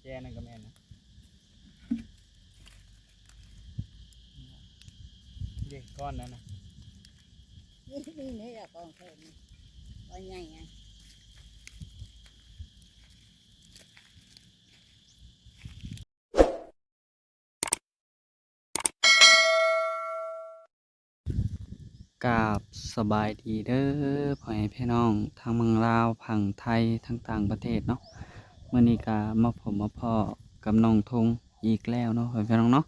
ແຈນັ້ນກໍແມ່ນນະ ເດ້ ກ້ອນນັ້ນນະ ນີ້ ນີ້ ນີ້ລະ ກ້ອນເພິ່ນ ກ້ອນໃຫຍ່ໄງ. ກາບສະບາຍດີເດີ ພໍ່ແມ່ພີ່ນ້ອງ ທັງເມືອງລາວ ຝັ່ງໄທ ທັງຕ່າງປະເທດເນາະ. ມື້ນີ້ກະມາພົບມາພໍ້ກັບນ້ອງທົງອີກແລ້ວເນາະ ພໍ່ແມ່ພີ່ນ້ອງເນາະ.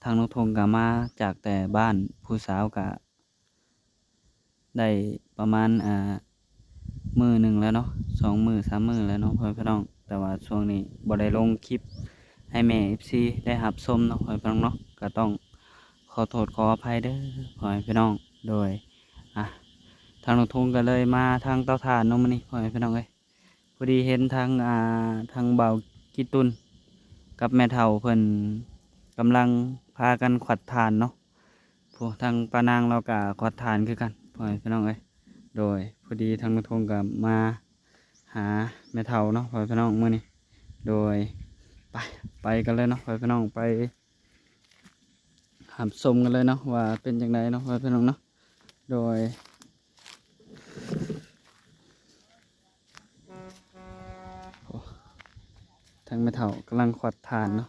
ທາງນ້ອງທົງກະມາຈາກແຕ່ບ້ານ ຜູ້ສາວກະ ໄດ້ປະມານ ອ່າ ມື້ໜຶ່ງແລ້ວເນາະ ສອງມື້ສາມມື້ແລ້ວເນາະ ພໍ່ແມ່ພີ່ນ້ອງ. ແຕ່ວ່າຊ່ວງນີ້ບໍ່ໄດ້ລົງຄລິບໃຫ້ແມ່ເອັຟຊີໄດ້ຮັບຊົມເນາະ ພໍ່ແມ່ພີ່ນ້ອງເນາະ ກະຕ້ອງຂໍໂທດຂໍອະໄພເດີ ພໍ່ແມ່ພີ່ນ້ອງ. ໂດຍ ອ່າ ທາງນ້ອງທົງກະເລີຍມາທາງເຕົາຖ່ານເນາະມື້ນີ້ ພໍ່ແມ່ພີ່ນ້ອງເອີຍ. ພໍດີເຫັນທາງ ອ່າ ທາງບ່າວກີຕຸນກັບແມ່ເຖົ້າເພິ່ນກຳລັງພາກັນຂວັດຖ່ານເນາະ. ໂອ້ ທາງປ້ານາງລາວກະຂວັດຖ່ານຄືກັນ ພໍ່ແມ່ພີ່ນ້ອງເອີຍ. ໂດຍ ພໍດີທາງນ້ອງທົງກະມາຫາແມ່ເຖົ້າເນາະ ພໍ່ແມ່ພີ່ນ້ອງ ມື້ນີ້. ໂດຍ ໄປ ໄປກັນເລີຍເນາະ ພໍ່ແມ່ພີ່ນ້ອງ ໄປ ຮັບຊົມກັນເລີຍເນາະ ວ່າເປັນຈັ່ງໃດເນາະ ພໍ່ແມ່ພີ່ນ້ອງເນາະ. ໂດຍ ໂອ້ ທາງແມ່ເຖົ້າກຳລັງຂວັດຖ່ານເນາະ.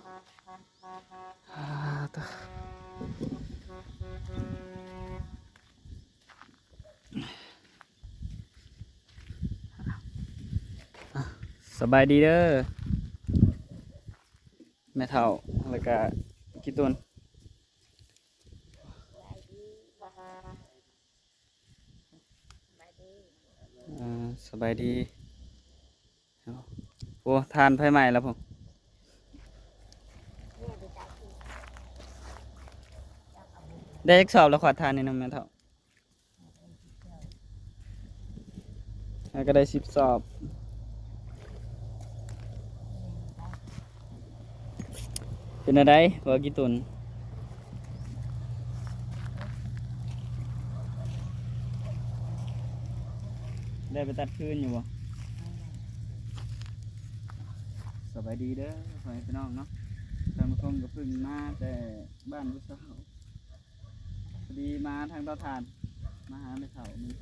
ອາ ຕະ ອາ ສະບາຍດີເດີ ແມ່ເຖົ້າ ແລ້ວກະກີຕຸນ. ອ່າ ສະບາຍດີ. ໂອ້ ຖ່ານໄຟໄໝ້ແລ້ວພຸ້ນ. ໄດ້ຈັກສອບແລ້ວ ຂວັດຖ່ານນີ້ນຳແມ່ເຖົ້າ? ແລ້ວກໍໄດ້ສິບສອບ. ເປັນແນວໃດ ບ່າວກີຕຸນ? ໄດ້ໄປຕັດຟືນຢູ່ບໍ່? ສະບາຍດີເດີ ພໍ່ແມ່ພີ່ນ້ອງເນາະ. ທາງຜູ້ຊົມກໍເພິ່ງມາແຕ່ບ້ານຜູ້ສາວ. ພໍດີມາທາງເຕົາຖ່ານ ມາຫາແມ່ເຖົ້ານີ້.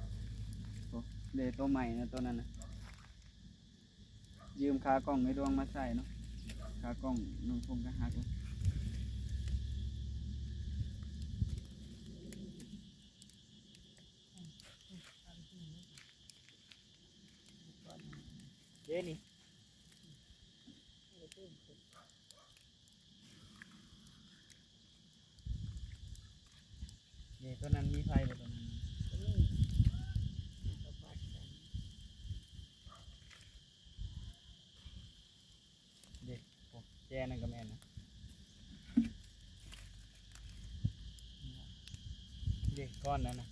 ໂອ້ ເດ ໂຕໃໝ່ນະ ໂຕນັ້ນນະ. ຢືມຂາກ້ອງໃນດວງມາໃຊ້ເນາະ. ຂາກ້ອງນ້ອງທົງກໍຫັກແລ້ວ. ເດນີ້. ນີ້ ຕົວນັ້ນມີໄຟບໍ່ ຕົວນັ້ນ? ຕົວນີ້ ເດ້ ໂອ້ ແຈນັ້ນກໍແມ່ນນະ. ເດ້ ກ້ອນນັ້ນນະ.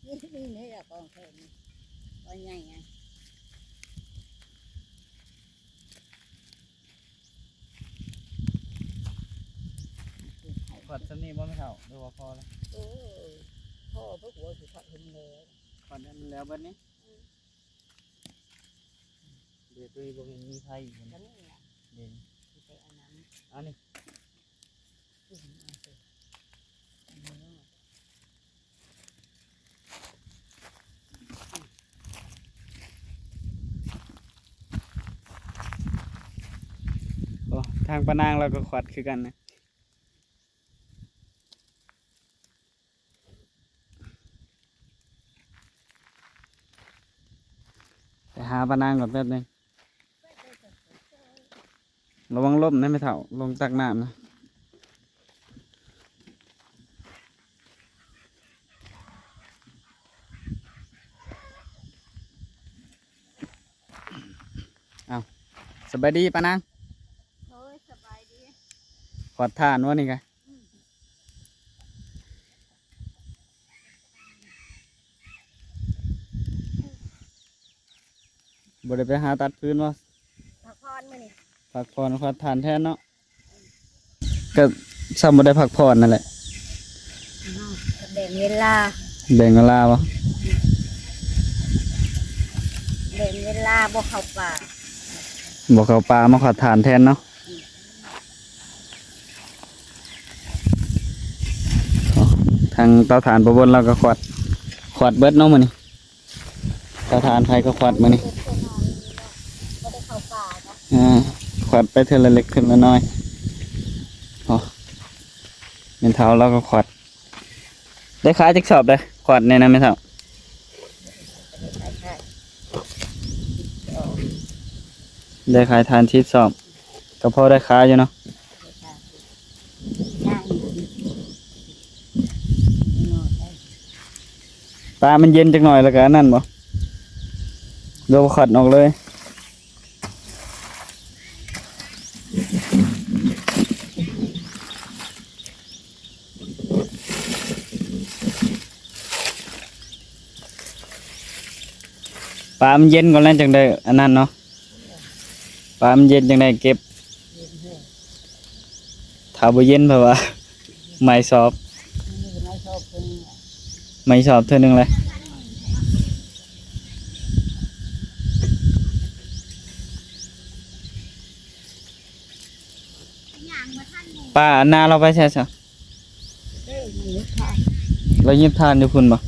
ນີ້ ນີ້ລະ ກ້ອນເພິ່ນ ກ້ອນໃຫຍ່ໄງ. ຂວັດສ່ຳນີ້ບໍ່ແມ່ເຖົ້າ ຫຼືວ່າພໍແລ້ວ? ເອີ ພໍ ເພິ່ນວ່າຊິຂວັດໃຫ້ມັນແລ້ວ ຂວັດໃຫ້ມັນແລ້ວເບິດນີ້. ອືມ ເດ ໂຕນີ້ບໍ່ແມ່ນມີໄຟອີກ ອັນນີ້ລະ ເດ ຊິໄປອັນນັ້ນ ອັນນີ້. ໂອ້ ທາງປ້ານາງລາວກໍຂວັດຄືກັນນະ. ໄປຫາປ້ານາງກ່ອນແປັບໜຶ່ງ. ລະວັງລົ້ມເດີແມ່ເຖົ້າ ລົງຕັກນ້ຳນະ. ເອົ້າ ສະບາຍດີປ້ານາງ. ໂດຍ ສະບາຍດີ. ຂອດຖ່ານບໍ່ນີ້ກະ? ອືມ. ບໍ່ໄດ້ໄປຫາຕັດຟືນບໍ່? ພັກຜ່ອນມື້ນີ້ ພັກຜ່ອນຂອດຖ່ານແທນເນາະ. ກະຊ່ຳບໍ່ໄດ້ພັກຜ່ອນນັ້ນແຫຼະ. ແບ່ງເວລາ ແບ່ງເວລາບໍ່? ແບ່ງເວລາບໍ່ເຂົ້າປ່າ. ບໍ່ເຂົ້າປ່າ ມາຂອດຖ່ານແທນເນາະ. ທາງເຕົາຖ່ານປະບົນລາວກໍຂອດ ຂອດເບິດເນາະມື້ນີ້. ເຕົາຖ່ານໃຜກໍຂອດມື້ນີ້. ເອີ ຂອດໄປເທື່ອລະເລັກເທື່ອລະນ້ອຍ. ໂອ້ ແມ່ເຖົ້າລາວກໍຂອດ. ໄດ້ຂາຍຈັກສອບເດ້ ຂອດນີ້ນະແມ່ເຖົ້າ? ໄດ້ຂາຍຖ່ານສິບສອບ ກໍພໍໄດ້ຂາຍຢູ່ເນາະ. ປາມັນເຢັນຈັກໜ້ອຍແລ້ວກໍອັນນັ້ນບໍ່? ຫຼືວ່າຂອດອອກເລີຍ? ປາມັນເຢັນກ່ອນແລ້ວຈັ່ງໄດ້ອັນນັ້ນເນາະ. ປາມັນເຢັນຈັ່ງໄດ້ເກັບ. ຖ້າບໍ່ເຢັນແປວ່າໃໝ່ສອບ ໃໝ່ສອບເທື່ອໜຶ່ງເລີຍ. ປາອັນນາລາວໄປໃສຊະ? ລາວຫຍິບຖ່ານຢູ່ພຸ້ນບໍ່?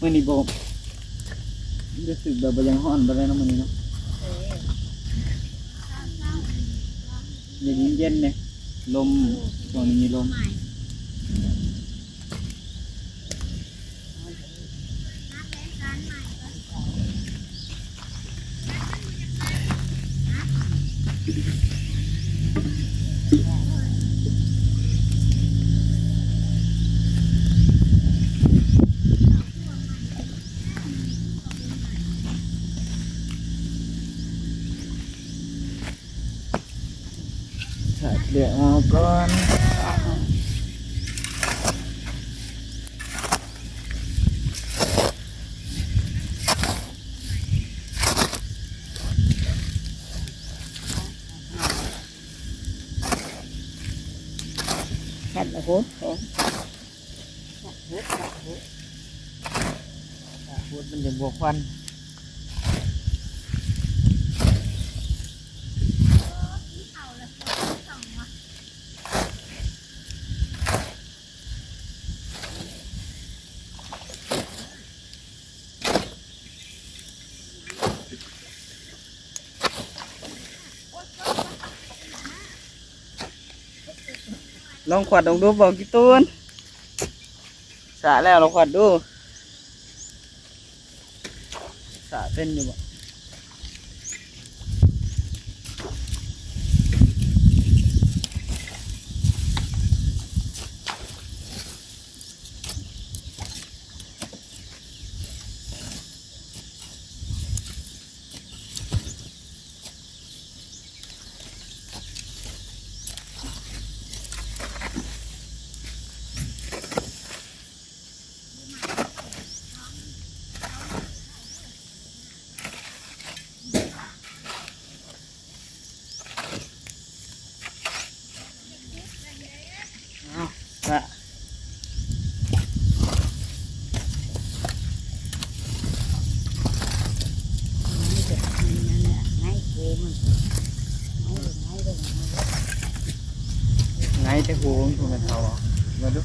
ມື້ນີ້ບໍ່ ຮູ້ສຶກແບບບໍ່ຢາກຮ້ອນປານໃດເນາະມື້ນີ້ເນາະ. ເຢັນໆ ເດ ລົມ ຊ່ວງນີ້ມີລົມ. ຖ້າເລືອກເອົາກ່ອນ. ຄັນລະຫົດຂອງ ຫົດ ຫົດ ຫົດ ຫົດ ມັນຈັ່ງບໍ່ຄວັນ. ລອງຂວັດອອກດູບໍ່ ກິຕູນ. ສະແລ້ວລອງຂວັດດູ. ສະເປັນຢູ່ບໍ່? ເອົາ ສະ ໄງແຕ່ຫູມັນ ເອົາມາດູ.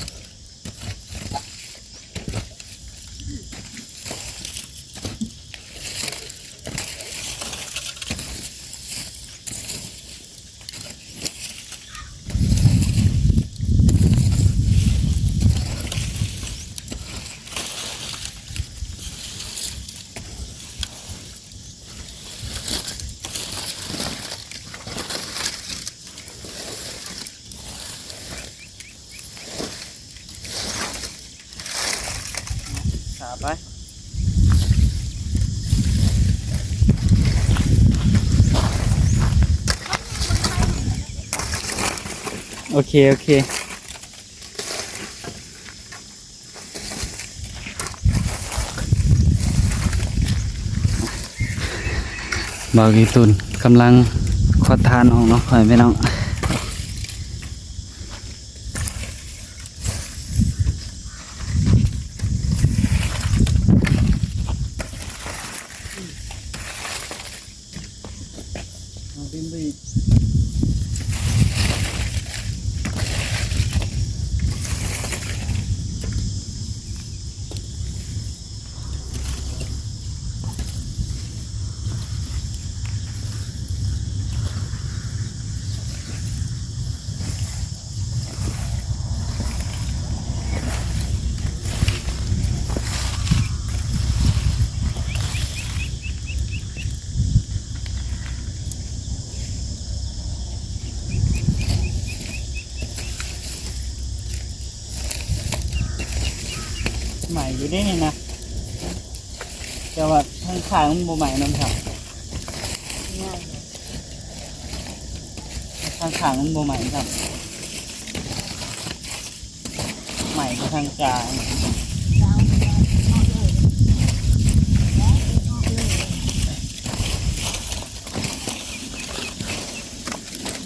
ເ ໄປ ໂອເຄ ໂອເຄ. ບ່າວກີ່ຕຸ່ນກຳລັງຂອດຖ່ານອອກເນາະ ພໍ່ແມ່ພີ່ນ້ອງ. ເອົາດິນໄປອີກ ໄໝ້ຢູ່ເດ້ນີ້ນະ ແຕ່ວ່າທາງຂ້າງມັນບໍ່ໄໝ້ນຳເຂົາ ທາງຂ້າງມັນບໍ່ໄໝ້ຊ້ຳ ໄໝ້ແຕ່ທາງກາງ.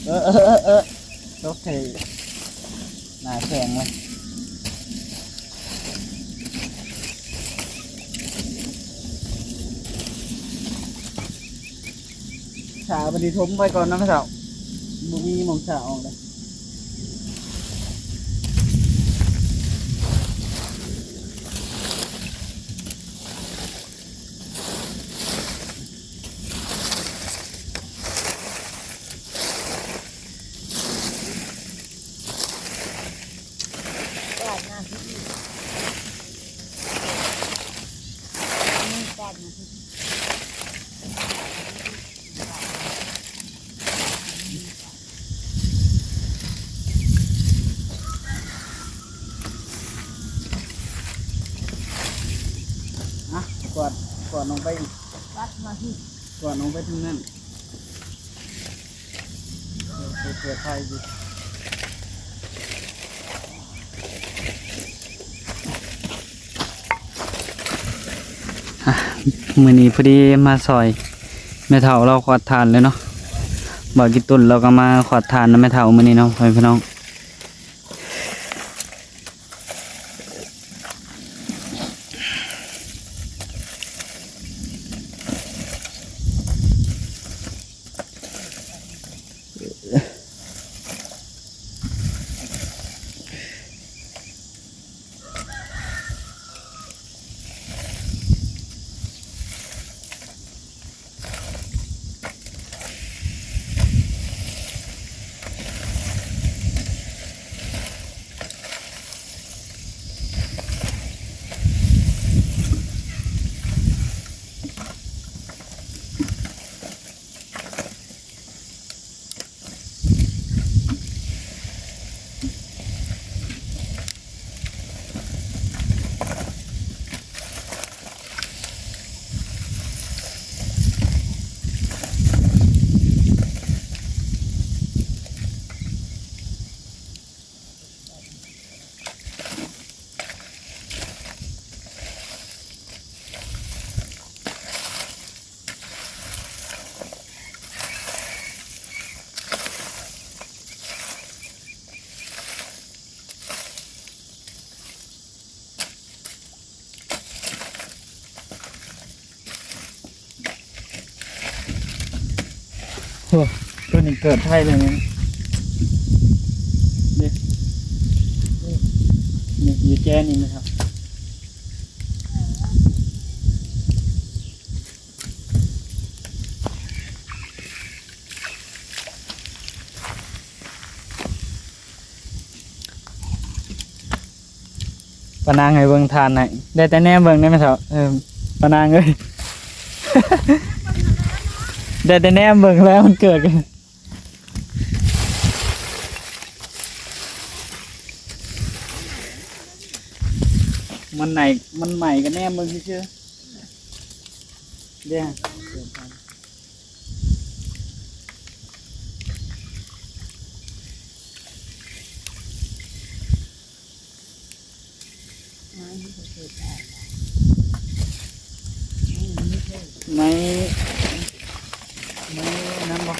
ເອີ ເອີ ເອີ ເອີ ຕົກໃສ່ໜ້າແຂ້ງເລີຍ. ຖ້າບັດນີ້ຖົມໄວ້ກ່ອນນະແມ່ເຖົ້າ ບໍ່ມີໝ່ອງຖ້າອອກເລີຍ. ອ່ະ ກວາດ ກວາດລົງໄປອີກ ກວາດມາທີ່ ກວາດລົງໄປທາງນັ້ນ ເປີດ ເປີດໄຟຢູ່. ອ່ະ ມື້ນີ້ພໍດີມາຊ່ອຍແມ່ເຖົ້າລາວຂອດຖ່ານເລີຍເນາະ ບ່າວກີ່ຕຸ່ນລາວກໍມາຂອດຖ່ານນຳແມ່ເຖົ້າມື້ນີ້ເນາະ ພໍ່ແມ່ພີ່ນ້ອງ. ໂອ້ ຕົວນີ້ເກີດໄພເລີຍນີ້ ນີ້ ນີ້ຢູ່ແຈນີ້ນະຄັບ. ປານາງໃຫ້ເບິ່ງຖ່ານໃຫ້ ໄດ້ແຕ່ແນມເບິ່ງໄດ້ແມ່ເຖົ້າ. ເອີ ປານາງເອີຍ ໄດ້ແຕ່ແນມເບິ່ງແລ້ວມັນເກີດ. ມັນໄໝ້ ມັນໄໝ້ກໍແນມເບິ່ງຊື່ໆ ເດ້. ໄມ້ ໄມ້ນັ້ນບໍ່?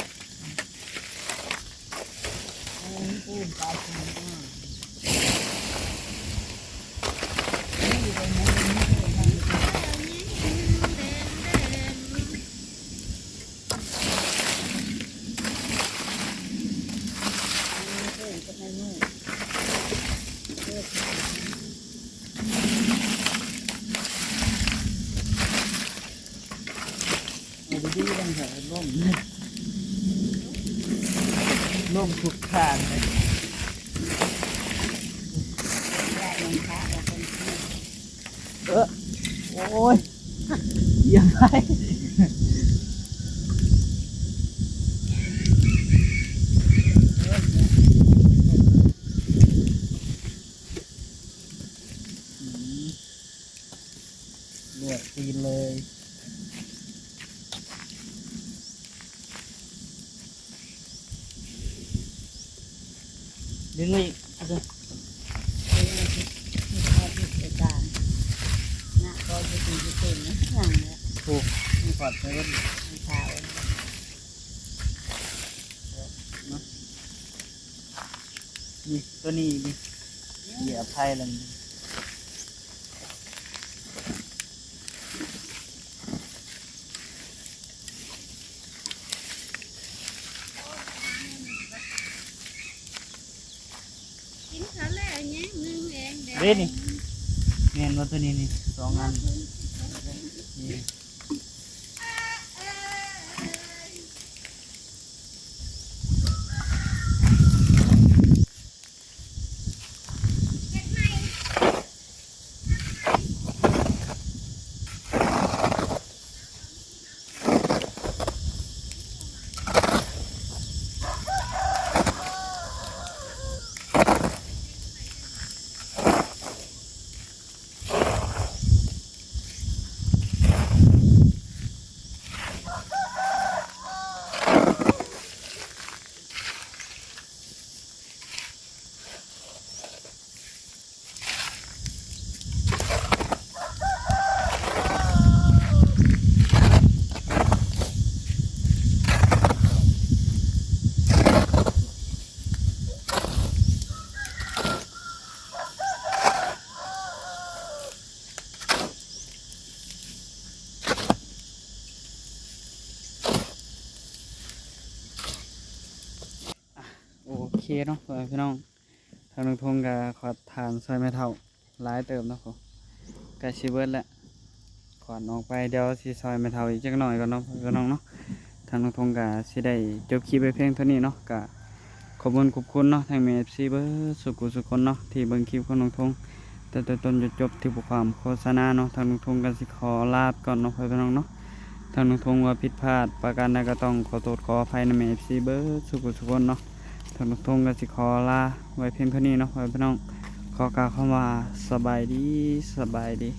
ເອົາດີໆ ເບິ່ງເຖາະ ລົ້ມ ລົ້ມທຸກທ່ານເລີຍ. ເອີ ໂອ້ຍ ຢາກໄປ ອືມ ລວກຕີນເລີຍ. ດຶງໄວ້ອີກ ເອີ ໂອ້ ມັນຂອດໃສ່ເບິດ ນີ້ ໂຕນີ້ນີ້ ເຫຍື່ອໄຜ່ລະນີ້. ກິນເຂົ້າແລ້ວຍັງໜຶ່ງເອງເດ້ ເດ້ນີ້ ແມ່ນບໍ່? ໂຕນີ້ນີ້ ສອງອັນນີ້. ໂອເຄເນາະ ພໍ່ແມ່ພີ່ນ້ອງ ທາງລຸງທົງກໍຂອດຖ່ານຊ່ອຍແມ່ເຖົ້າຫຼາຍເຕີບເນາະ ໃກ້ຊິເບິດແລ້ວ ຂອດອອກໄປ ດຽວຊິຊ່ອຍແມ່ເຖົ້າອີກຈັກໜ້ອຍກ່ອນເນາະ ພີ່ນ້ອງເນາະ. ທາງລຸງທົງກໍຊິໄດ້ຈົບຄລິບໄວ້ພຽງເທົ່ານີ້ເນາະ ກໍຂອບຄຸນຂອບຄຸນເນາະ ທັງແມ່ເອັຟຊີເບິດສູ່ຜູ້ສູ່ຄົນເນາະ ທີ່ເບິ່ງຄລິບຂອງລຸງທົງ ແຕ່ຕົ້ນຈົນຈົບ ທີ່ບໍ່ຂ້າມໂຄສະນາເນາະ. ທາງລຸງທົງກໍຊິຂໍລາໄປກ່ອນເນາະ ພໍ່ແມ່ພີ່ນ້ອງເນາະ. ທາງລຸງທົງວ່າຜິດພາດປະການໃດກໍຕ້ອງຂໍໂທດຂໍອະໄພນຳແມ່ເອັຟຊີເບິດສູ່ຜູ້ສູ່ຄົນເນາະ. ທາງລຸງທົງກໍຊິຂໍລາໄວ້ພຽງເທົ່ານີ້ເນາະ ພໍ່ແມ່ພີ່ນ້ອງ. ຂໍກ່າວຄຳວ່າສະບາຍດີ ສະບາຍດີ.